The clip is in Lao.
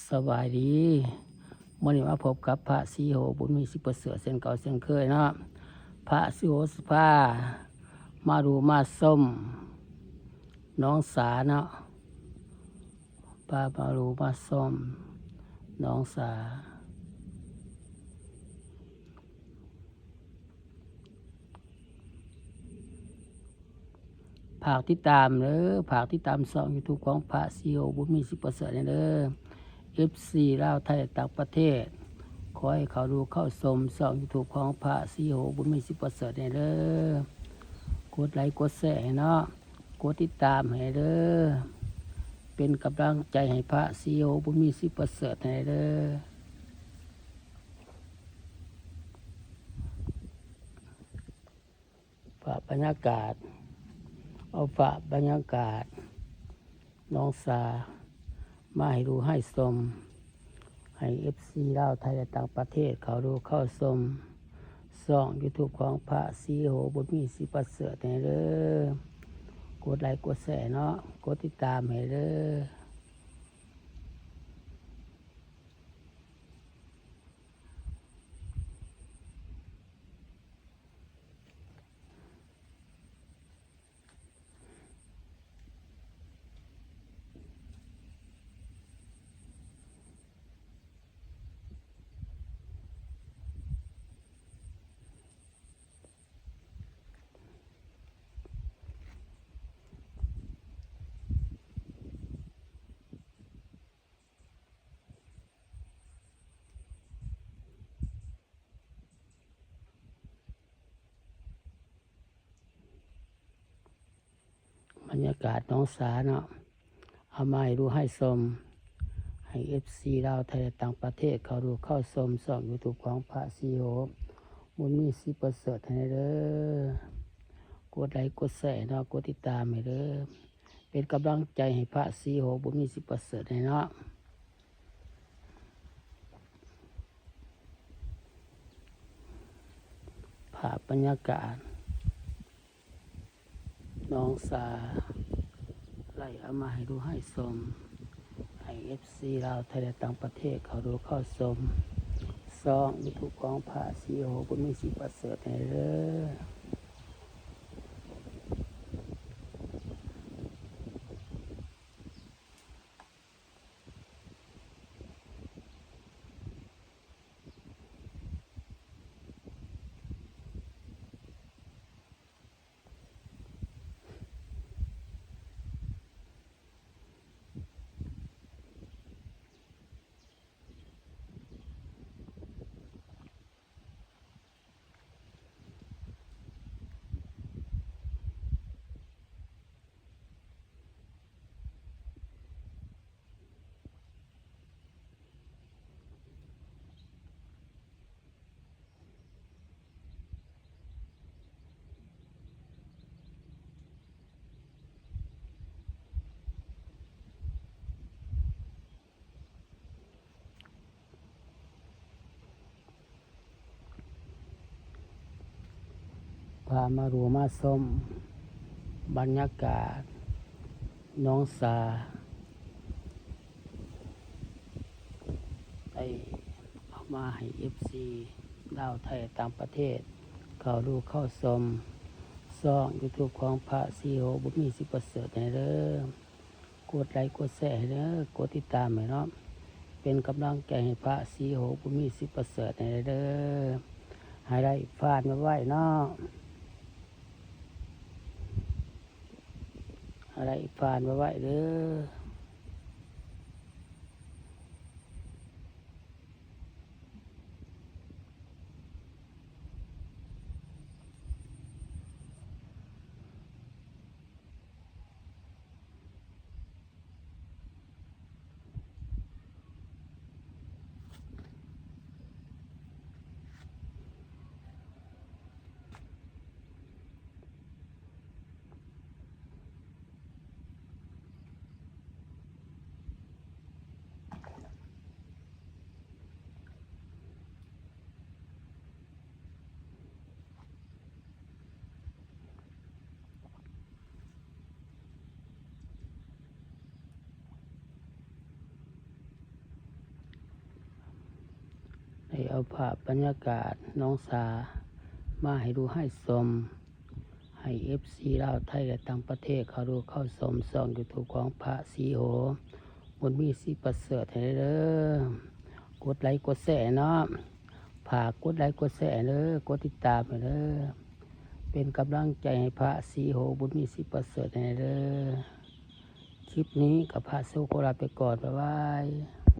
ສະບາຍດີ ມື້ນີ້ມາພົບກັບພະສີໂຫ ບຸນມີ ສິບປະເສີດ ເຊັ່ນເກົ່າເຊັ່ນເຄີຍເນາະ. ພະສີໂຫຊິພາມາດູມາຊົມໜອງສາເນາະ, ພາມາດູມາຊົມໜອງສາ. ຝາກຕິດຕາມເດີ, ຝາກຕິດຕາມຊ່ອງຢູທູບຂອງພະສີໂຫ ບຸນມີ ສິບປະເສີດ ແດ່ເດີ. ເອັຟຊີ ລາວ ໄທ ຕ່າງປະເທດ ຂໍໃຫ້ເຂົ້າດູເຂົ້າຊົມຊ່ອງຢູທູບຂອງພະສີໂຫ ບຸນມີ ສິບປະເສີດ ແດ່ເດີ. ກົດໄລກົດແຊໃຫ້ເນາະ, ກົດຕິດຕາມໃຫ້ເດີ, ເປັນກຳລັງໃຈໃຫ້ພະສີໂຫ ບຸນມີ ສິບປະເສີດ ແດ່ເດີ. ພາບບັນຍາກາດ, ເອົາພາບບັນຍາກາດໜອງສາມາໃຫ້ດູໃຫ້ຊົມ, ໃຫ້ເອັຟຊີ ລາວ ໄທ ແລະ ຕ່າງປະເທດ ເຂົ້າດູເຂົ້າຊົມຊ່ອງຢູທູບຂອງພະສີໂຫ ບຸນມີ ສິບປະເສີດ ແດ່ເດີ. ກົດໄລກົດແຊເນາະ, ກົດຕິດຕາມໃຫ້ເດີ. ບັນຍາກາດໜອງສາເນາະ, ເອົາມາໃຫ້ດູໃຫ້ຊົມ, ໃຫ້ເອັຟຊີ ລາວ ໄທ ແລະ ຕ່າງປະເທດ ເຂົ້າດູເຂົ້າຊົມຊ່ອງຢູທູບຂອງພະສີໂຫ ບຸນມີ ສິບປະເສີດ ແດ່ເດີ. ກົດໄລກົດແຊເນາະ, ກົດຕິດຕາມໃຫ້ເດີ, ເປັນກຳລັງໃຈໃຫ້ພະສີໂຫ ບຸນມີ ສິບປະເສີດ ແດ່ເນາະ. ພາບບັນຍາກາດໜອງສາ ໄລ່ເອົາມາໃຫ້ດູໃຫ້ຊົມ, ໃຫ້ເອັຟຊີ ລາວ ໄທ ແລະ ຕ່າງປະເທດ ເຂົ້າດູເຂົ້າຊົມຊ່ອງຢູທູບຂອງພະສີໂຫ ບຸນມີ ສິບປະເສີດ ແດ່ເດີ. ພາມາດູມາຊົມບັນຍາກາດໜອງສາ, ໄດ້ເອົາມາໃຫ້ເອັຟຊີ ລາວ ໄທ ຕ່າງປະເທດ ເຂົ້າດູເຂົ້າຊົມຊ່ອງຢູທູບຂອງພະສີໂຫ ບຸນມີ ສິບປະເສີດ ແດ່ເດີ. ກົດໄລກົດແຊໃຫ້ເດີ, ກົດຕິດຕາມໃຫ້ເນາະ, ເປັນກຳລັງໃຈໃຫ້ພະສີໂຫ ບຸນມີ ສິບປະເສີດ ແດ່ເດີ. ໃຫ້ໄດ້ຜ່ານໄວໆເນາະ, ໃຫ້ໄດ້ຜ່ານໄວໆເດີ. ເ ໄດ້ເອົາພາບບັນຍາກາດໜອງສາມາໃຫ້ດູໃຫ້ຊົມ ໃຫ້ເອັຟຊີລາວ ໄທ ແລະ ຕ່າງປະເທດເຂົ້າດູເຂົ້າຊົມຊ່ອງຢູທູບຂອງພະສີໂຫ ບຸນມີ ສີປະເສີດ ໃຫ້ເດີ. ກົດໄລກົດແຊເນາະ ຝາກກົດໄລກົດແຊເດີ ກົດຕິດຕາມໃຫ້ເດີ ເປັນກຳລັງໃຈໃຫ້ພະສີໂຫ ບຸນມີ ສີປະເສີດ ໃຫ້ເດີ. ຄລິບນີ້ກໍພະສີໂຫຂໍລາໄປກ່ອນ ບາຍບາຍ.